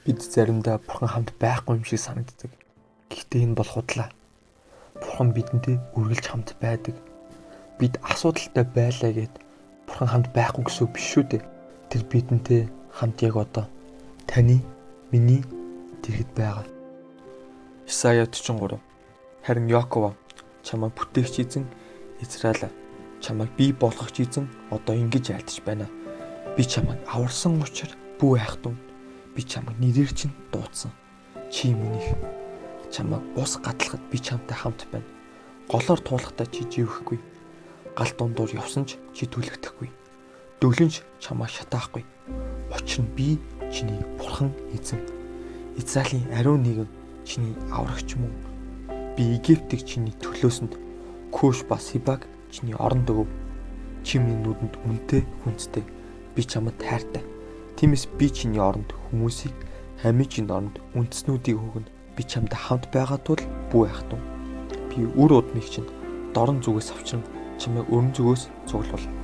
Бид заримдаа Бурхан хамт байхгүй юм шиг санагддаг. Гэхдээ энэ бол худлаа. Бурхан бидэнтэй үргэлж хамт байдаг. Бид асуудалтай байлаа гэд Бурхан хамт байхгүй гэсэн үг биш шүү дээ. Тэр бидэнтэй хамт яг одоо таны, миний тэрхэд байгаа. Исая 43. Харин Яков, чамайг бүтээгч эзэн, Израиль, чамайг бий болгогч эзэн одоо ингэж айлтж байна. Би чамайг аварсан учраас бүү айхтун. Би чамайг нэрээр чинь дуудсан. Чи минийх. Чамайг ус гадлахад би чамтай хамт байна. Голоор туулахдаа чи живэхгүй. Гал дундуур явсан ч чи түлэгдэхгүй. Дөлөн ч чамайг шатаахгүй. Учир нь би чиний бурхан эзэн. Израилийн ариун нэгэн чиний аврагч мөн. Би Египтийг чиний төлөөсөнд, Куш ба Сибаг чиний оронд өгөв. Чи миний нүдэнд үнэтэй, хүндтэй. Би чамд хайртай. Тиймээс би чиний оронд хүмүүсийг, амьжийн оронд үндэстнүүдийг өгнө. Би чамд хамт байгаа тул бүү айхтун. Би үр удмыг чинь дорн зүгээс авчран чамайг өрн зүгээс цуглуул.